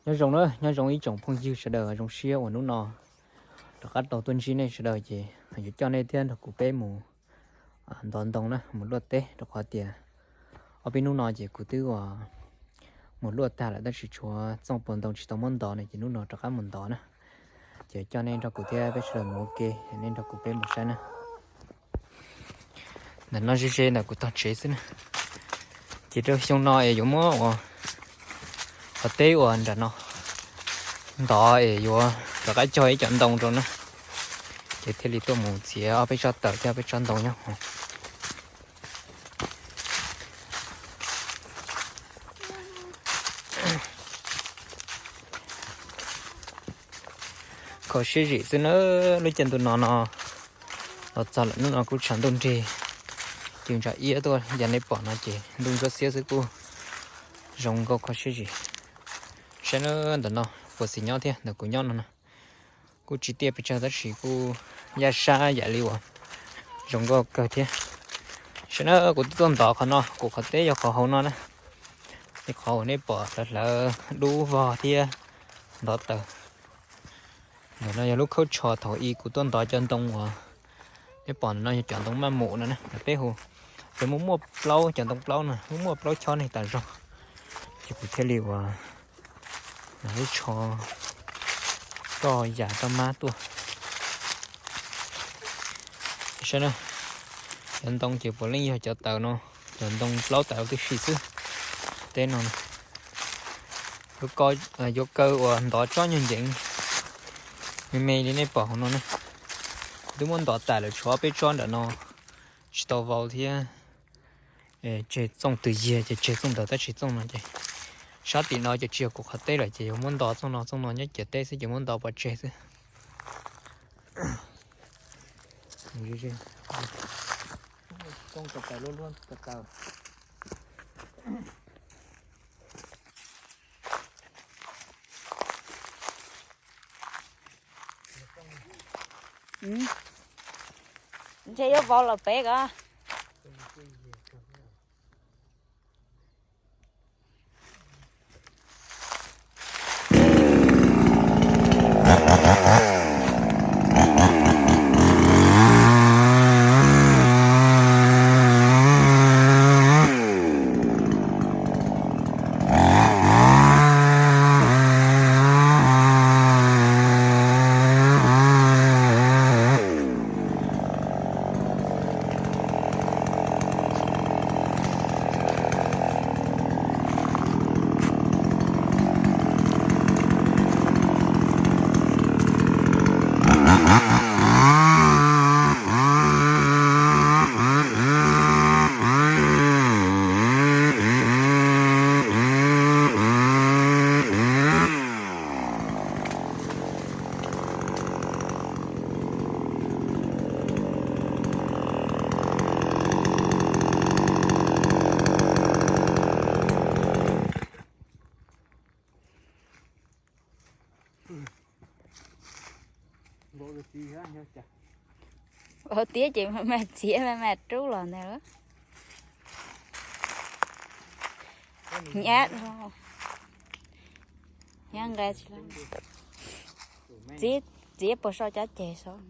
Nyob zoo na, nyob zoo ib tsoom phooj ywg sawv daws, zoo siab uas hnub no rov qab tau tuaj ntsib nej sawv daws ces yuav coj nej thiab nrog kuv peb mus ntov ntoo na, mus luaj teb, rau qhov tias ob peb hnub no ces kuv twb uas mus luaj tag lawm tab sis tshuav txooj puas ntoo tsis tau muab ntov ne, ces hnub no rov qab mus ntov na. Ces coj nej nrog kuv thiab peb sawv daws mus ua ke, nej nrog kuv peb mus saib na. Ntawm no ze ze ntawm kuv tog tsev xwb na. Ces rau xyoo no es yuav muab uas qhov teb uas nram no ntov es yuav rov qab cog ib co ntoo rau na. Ces thiaj li tuaj mus txiav ob peb tsob taws thiab ob peb tsob ntoo nyob. Kho siab zim xwb na, lub caij ntuj no no los txog lawm hnub no kuj tshav ntuj nrig, cws ntsa iab tuaj yam nej pom no ces ntuj ntsuab xiab xwb kuj zoo nkauj kho siab zim. Saib na, ntawm no puas xis nyob thiab ntawm kuv nyob no na. Kuj tsis tiaj pes tsawg tab sis kuj yaj sab yam li uas zoo nkauj kawg thiab. Saib na, kuv twb tuaj ntov qhov no, kuv qhov teb yog qhov hauv no na. Li qhov uas nej pom hlawv hlawv dub vog thiab ntov taws. Ntawm no yog lub khauj tsho thaum ub kuv tuaj ntov cov ntoo uas nej pom ntawm no yog cov ntoo maj mus no na, peb hu, ces muaj muaj plaub, cov ntoo plaub no muaj muaj plaub chob neeg tas zog. Ces kuv thiaj li uas lub tsho roj yam roj mab tuaj. Saib na, cov ntoo ces puav leej yog cov taws no, cov ntoo plaub taws tib si xwb. Teb no yuav kaw uas ntov tsob nyuag nceev me me li nej pom hauv no ne. Kuv twb muab ntov tas lawm tshuav ob peb tsob nram no tsis tau vau thiab. Tseg txooj twg yiag ces tseg txooj ntawd tab sis txooj no ces sab tim no ces tsis yog kuv qhov teb lawm ces yuav muab ntov txooj no, txooj no nyob ciam teb xwb ces muab ntov pov tseg xwb. Ntshe yuav vau lawm pem ko. Vau tiab ces mas mas txiav mas mas rub los ntag. Nyab, nyab nqa txiv, txiav puas sau cov ceg saud.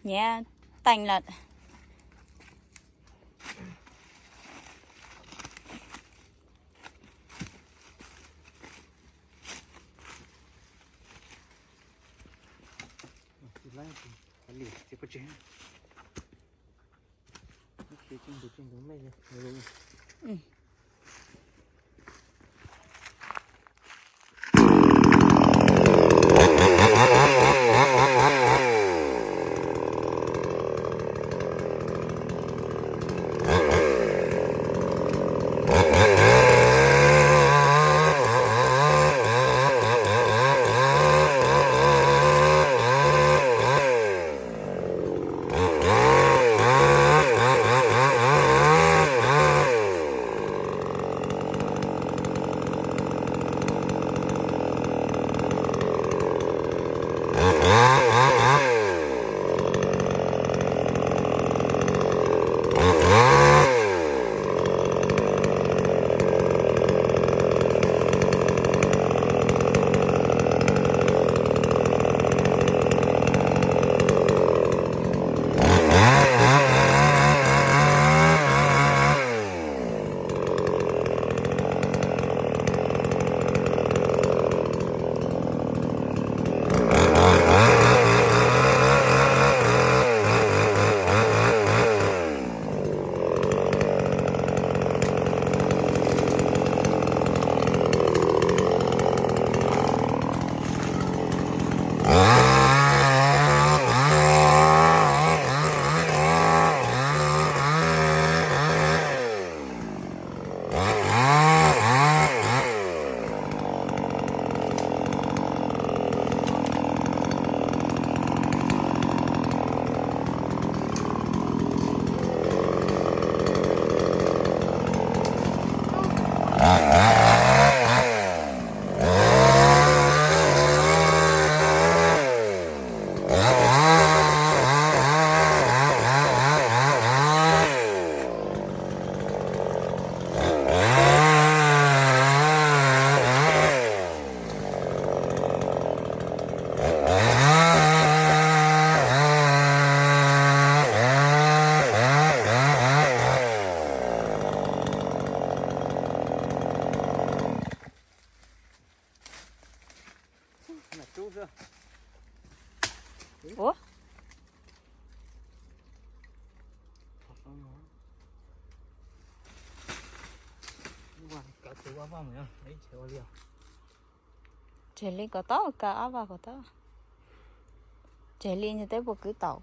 Nyab teej lawm. Ua, tseg li kom tau, kaw ob vaj kom tau. Tseg li nws teb puas kwv tau.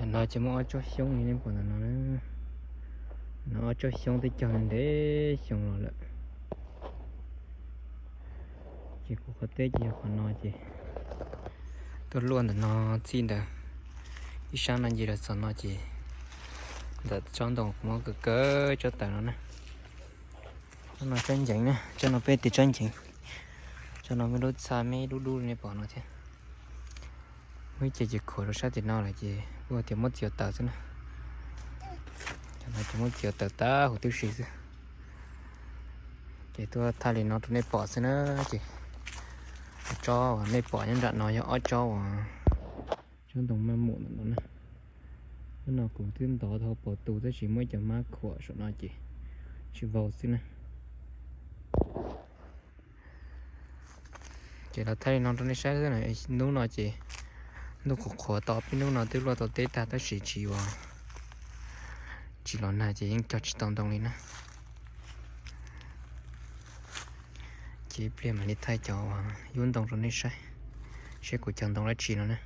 No ces muaj ob tsob xyoob li nej pom ntawm no. No ob tsob xyoob twb cog ntev xyoo los lawm. Ces kuv qhov teb ces yog qhov no ces tuaj luaj ntawm no txij ntawd ib sab no nce los txog no ces ntawm tsob ntoo kuv muab kaw kaw tsob taws no na. Tsob no tsob nceev na, tsob no peb tias tsob nceev. Tsob no me lub txha me dub dub li nej pom no thiab. Muaj ib ce ces khuam rau sab tim no lawm ces kuj tias muab txiav taws xwb na. Cov no ces muab txiav taws tag huv tib si xwb. Ces tuaj thaij li no rau nej pom xwb na. Ces tsob uas nej pom nyob nram no yog ob tsob uas tsob ntoo maj mum ntawm no na. Hnub no kuv twb ntov dhau pov tus tab sis muaj ib co hmab khuam saum no ces tsis vau xwb na. Ces los thaij li no rau nej saib xwb na. Hnub no ces ntuj qhuav qhuav tau peb hnub no twb luaj tau teb tag tab sis tsis ua, tsis los nag ces yeej cog tsis tau ntoo li na. Ces ib pliag mam li thaij cov uas yub ntoo rau nej saib, seb kuv cog ntoo dab tsi no na.